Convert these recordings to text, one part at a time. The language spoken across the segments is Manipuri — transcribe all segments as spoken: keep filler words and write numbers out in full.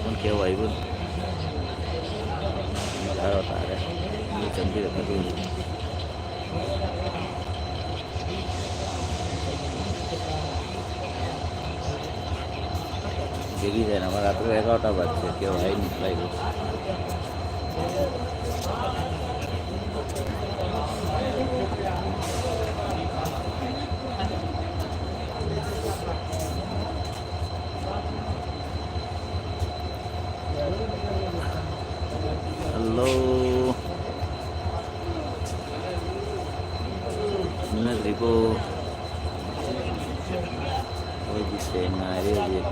ꯄꯨꯡ ꯀꯌꯥ ꯋꯥꯏꯕꯨ? ꯕꯥꯔꯣ ꯇꯥꯔꯦ꯫ ꯃꯤ ꯆꯪꯕꯤꯔꯛꯀꯗꯣꯏꯅꯤ꯫ দেখি দেন, আমার রাত্রে এগারোটা বাজছে, কেউ হয়নি লাইভে। Hello. ꯅꯠꯇ꯭ꯔꯤꯕꯣ? ꯑꯩꯈꯣꯏꯗꯤ ꯇ꯭ꯔꯦꯟ ꯉꯥꯏꯔꯦ ꯍꯧꯖꯤꯛ꯫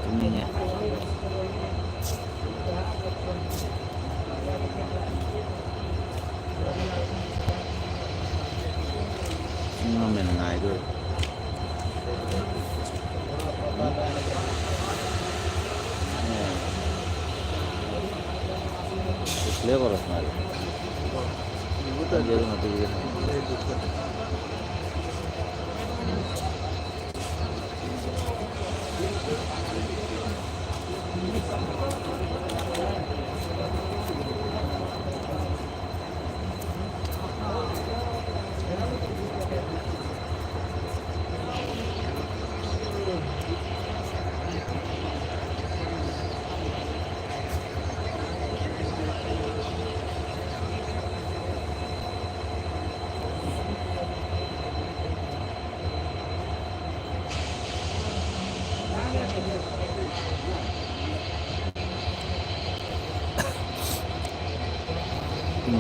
ꯇꯨꯝꯅꯤꯡꯉꯦ꯫ ꯄꯨꯡ ꯑꯃ ꯍꯦꯟꯅ ꯉꯥꯏꯗꯣꯔꯦ꯫ Display ꯀꯧꯔꯣ ꯁꯨꯃꯥꯏꯅ꯫ ꯈꯪꯗꯦ, ꯑꯗꯨ ꯃꯇꯦꯛ ꯌꯦꯡꯉꯣ꯫ ꯎꯝ,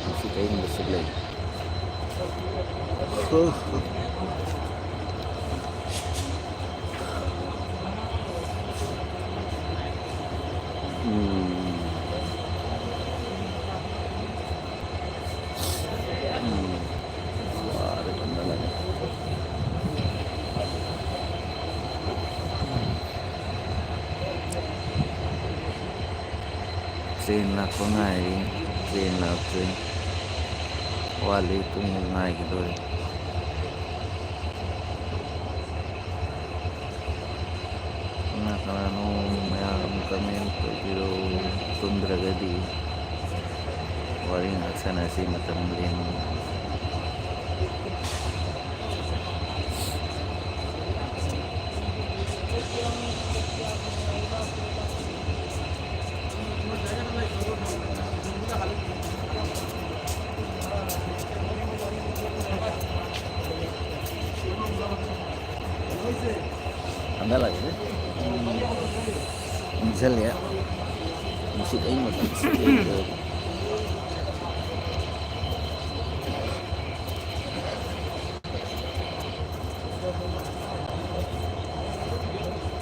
ꯅꯨꯡꯁꯤꯠ ꯑꯏꯪꯕꯁꯨ ꯂꯩ꯫ ꯎꯝ꯫ ꯇ꯭ꯔꯦꯟ ꯂꯥꯛꯄ ꯉꯥꯏꯔꯤ꯫ ꯇ꯭ꯔꯦꯟ ꯂꯥꯛꯇ꯭ꯔꯤ꯫ ꯋꯥꯠꯂꯤ, ꯄꯨꯡꯃꯨꯛ ꯉꯥꯏꯈꯤꯗꯣꯔꯤ꯫ ꯀꯅꯥ ꯀꯅꯥꯅꯣ ꯃꯌꯥꯝ ꯀꯃꯦꯟ ꯇꯧꯕꯤꯔꯛꯎ꯫ ꯇꯨꯝꯗ꯭ꯔꯒꯗꯤ ꯋꯥꯔꯤ ꯉꯥꯏꯍꯥꯛ ꯁꯥꯟꯅꯁꯤ, ꯃꯇꯝ ꯂꯦꯟꯕ꯫ ꯊꯥꯡꯒꯠꯂꯒꯦ꯫ ꯏꯪꯁꯜꯂꯦ꯫ ꯅꯨꯡꯁꯤꯠ ꯑꯏꯪꯕ ꯈꯔ ꯁꯤꯠꯂꯦ꯫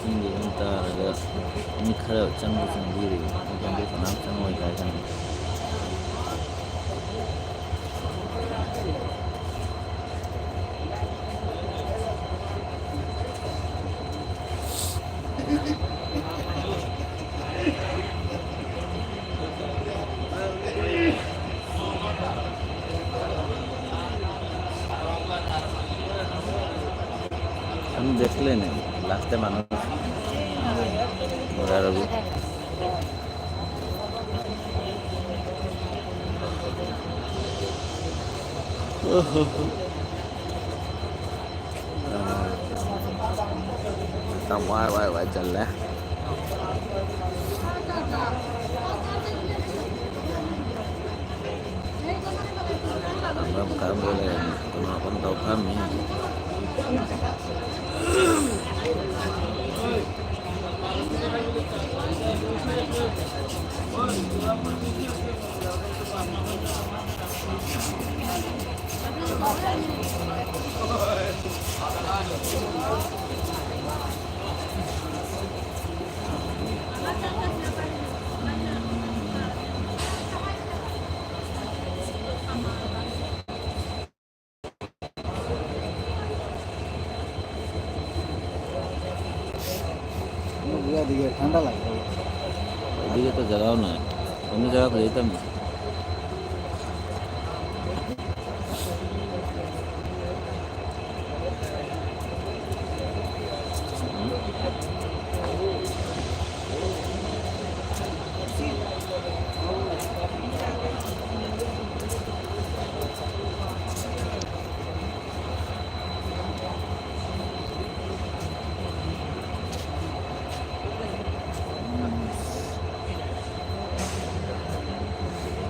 ꯆꯤꯡꯗ ꯑꯗꯨꯝ ꯇꯥꯔꯒ ꯃꯤ ꯈꯔ ꯆꯪꯕ ꯆꯪꯕꯤꯔꯦ꯫ ꯃꯤ ꯀꯥꯡꯕꯨ ꯀꯅꯥꯝ ꯆꯪꯉꯣꯏ ꯀꯥꯏ ꯈꯟꯕ꯫ हम देख लेने, लास्ट टाइम आना। ꯌꯥꯝ ꯋꯥꯏ ꯋꯥꯏ ꯋꯥꯏ ꯆꯜꯂꯦ꯫ ꯐꯝꯐꯝ ꯈꯪꯗ ꯂꯩꯔꯝꯃꯤ꯫ ꯀꯅꯥ ꯀꯅꯥ ꯇꯧ ꯐꯝꯃꯤ? ठंडा लगता है। अभी तो जगाओ ना। ꯃꯖꯥ ꯐꯖꯩ ꯇꯝꯃꯤ꯫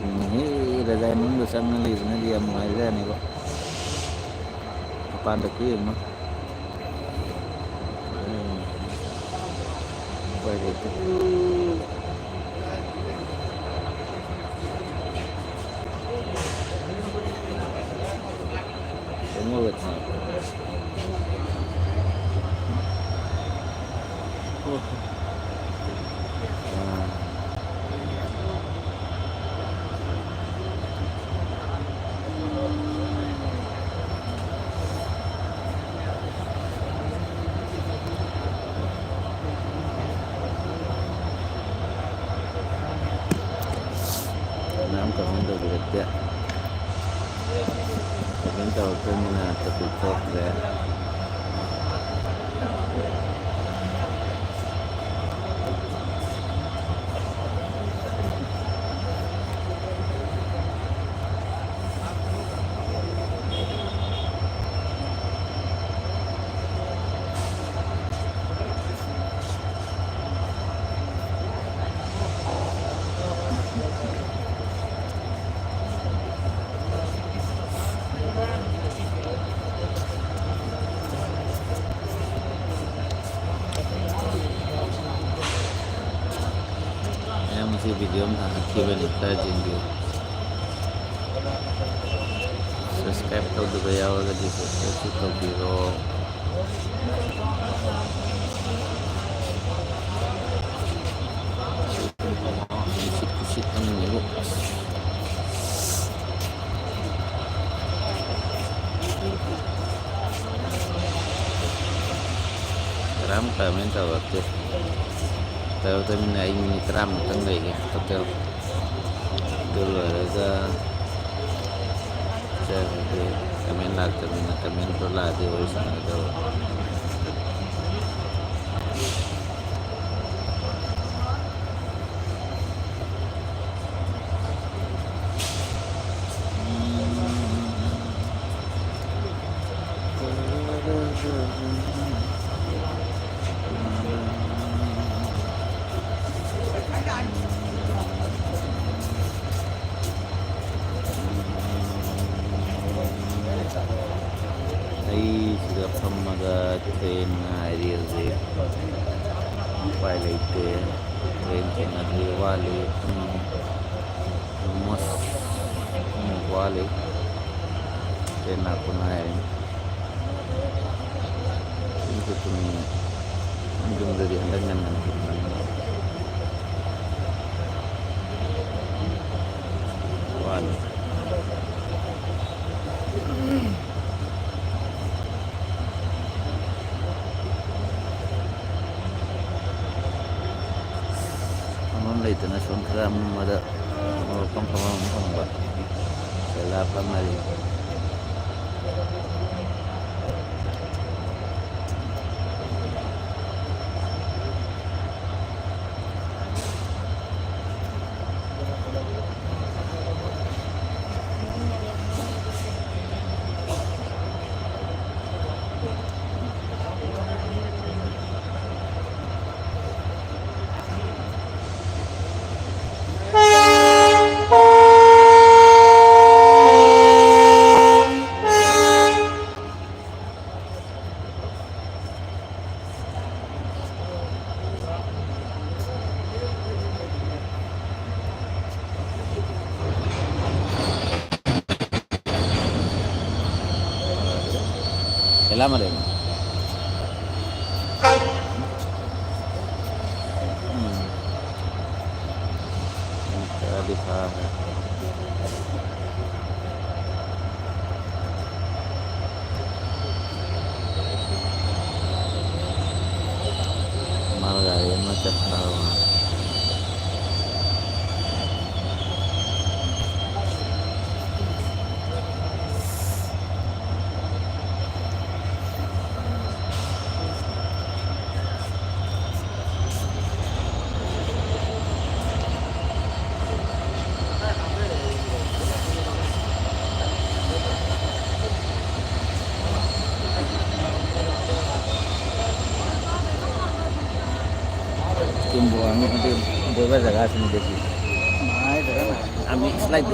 ꯎꯝ, ꯍꯦ, ꯔꯖꯥ ꯃꯅꯨꯡꯗ ꯆꯪꯉ ꯂꯩꯕꯅꯗꯤ ꯌꯥꯝ ꯅꯨꯡꯉꯥꯏꯖꯥꯠꯅꯦꯕ꯫ ꯃꯄꯥꯟꯗ ꯀꯨꯏꯔꯅꯨ꯫ ꯎꯝ꯫ ꯎꯄꯥꯏ ꯂꯩꯇꯦ꯫ ꯆꯪꯉꯨꯔꯁꯤ꯫ ꯑꯣ꯫ ꯑꯥ꯫ ꯀꯅꯥꯝ comment ꯇꯧꯕꯤꯔꯛꯇꯦ꯫ Comment ꯇꯧꯔꯛꯇ꯭ꯔꯕꯅꯤꯅ topic ꯊꯣꯛꯇ꯭ꯔꯦ꯫ ꯃꯌꯥꯝ ꯉꯁꯤ video ꯑꯃ ꯊꯥꯒꯠꯈꯤꯕꯅꯤ, ꯈꯔ ꯌꯦꯡꯕꯤꯌꯨ꯫ Subscribe ꯇꯧꯗꯕ ꯌꯥꯎꯔꯒꯗꯤ subscribe ꯁꯨ ꯇꯧꯕꯤꯔꯣ꯫ ꯅꯨꯡꯁꯤꯠ ꯈꯨꯁꯤꯠ ꯑꯃꯅꯤꯕꯨ꯫ ꯀꯅꯥꯝ comment ꯇꯧꯔꯛꯇꯦ꯫ ꯇꯧꯔꯛꯇꯕꯅꯤꯅ ꯑꯩ minute ꯇꯔꯥꯃꯨꯛꯇꯪ ꯂꯩꯒꯦ total꯫ ꯂꯣꯏꯔꯒ ꯆꯠꯂꯒꯦ꯫ ꯀꯃꯦꯟ ꯂꯥꯛꯇꯕꯅꯤꯅ, ꯀꯃꯦꯟꯗꯣ ꯂꯥꯛꯑꯗꯤ ꯋꯥꯔꯤ ꯁꯥꯟꯅꯒꯗꯕ꯫ ꯑꯩ ꯁꯤꯗ ꯐꯝꯃꯒ ꯇ꯭ꯔꯦꯟ ꯉꯥꯏꯔꯤ ꯍꯧꯖꯤꯛ꯫ ꯎꯄꯥꯏ ꯂꯩꯇꯦ꯫ ꯇ꯭ꯔꯦꯟ ꯊꯦꯡꯅꯗ꯭ꯔꯤ, ꯋꯥꯠꯂꯤ ꯄꯨꯡ almost ꯄꯨꯡꯃꯨꯛ ꯋꯥꯠꯂꯤ꯫ ꯇ꯭ꯔꯦꯟ ꯂꯥꯛꯄ ꯉꯥꯏꯔꯤ꯫ ꯇꯨꯝꯁꯨ ꯇꯨꯝꯅꯤꯡꯉꯦ꯫ ꯌꯨꯝꯗꯗꯤ ꯍꯟꯗꯛ ꯉꯟꯅ ꯍꯟꯅꯤꯡꯉꯦ꯫ ꯋꯥꯅꯤ꯫ ꯐꯝꯐꯝ ꯂꯩꯇꯅ ꯁꯨꯝ ꯈꯔ ꯑꯃꯗ ꯃꯐꯝ ꯐꯝꯐꯝ ꯑꯃ ꯐꯪꯕ꯫ ꯁꯤꯗ ꯐꯝꯃꯗꯤ꯫ ꯍꯦꯂꯥ ꯃꯥꯂꯦ꯫ ꯎꯝ꯫ ꯈꯔꯗꯤ ꯐꯔꯦ꯫ ꯃꯥꯜ ꯒꯥꯔꯤ ꯑꯃ ꯆꯠꯈ꯭ꯔꯕ꯫ ꯕꯣꯏꯕ ꯖꯒꯥꯁꯤꯡꯗꯒꯤ ꯑꯃꯤ ꯏꯁꯂꯥꯏꯠ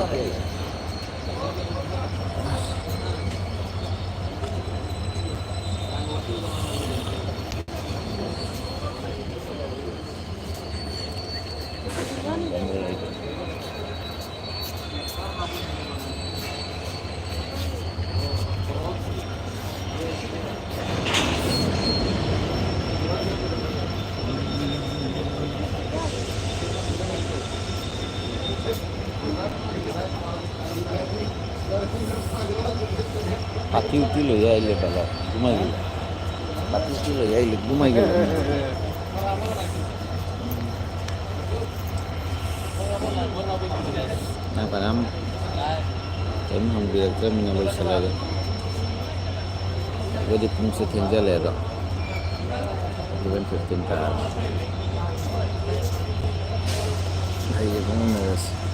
ꯄꯥꯔꯇꯤ ꯎꯇꯤ ꯂꯣꯏ ꯌꯥꯏ ꯂꯦꯕꯦꯜ ꯀꯨꯝꯍꯩꯒꯤ꯫ ꯄꯥꯔꯇꯤ ꯎꯇꯤ ꯂꯣꯏ ꯌꯥꯏ ꯀꯨꯝꯍꯩꯒꯤ꯫ ꯅꯪ ꯐꯅꯌꯥꯝ ꯀꯔꯤꯝ ꯍꯪꯕꯤꯔꯛꯇ꯭ꯔꯕꯅꯤꯅ ꯂꯣꯏꯁꯤꯜꯂꯒꯦ꯫ ꯑꯗꯨꯗꯤ ꯄꯨꯡꯁꯦ ꯊꯦꯡꯖꯜꯂꯛꯑꯦ ꯑꯗꯣ꯫ ꯑꯦꯂꯚꯦꯟ ꯐꯤꯐꯇꯤꯟ ꯇꯥꯔꯦ꯫ ꯍꯌꯦꯡ ꯑꯃꯨꯛ ꯎꯅꯔꯁꯤ꯫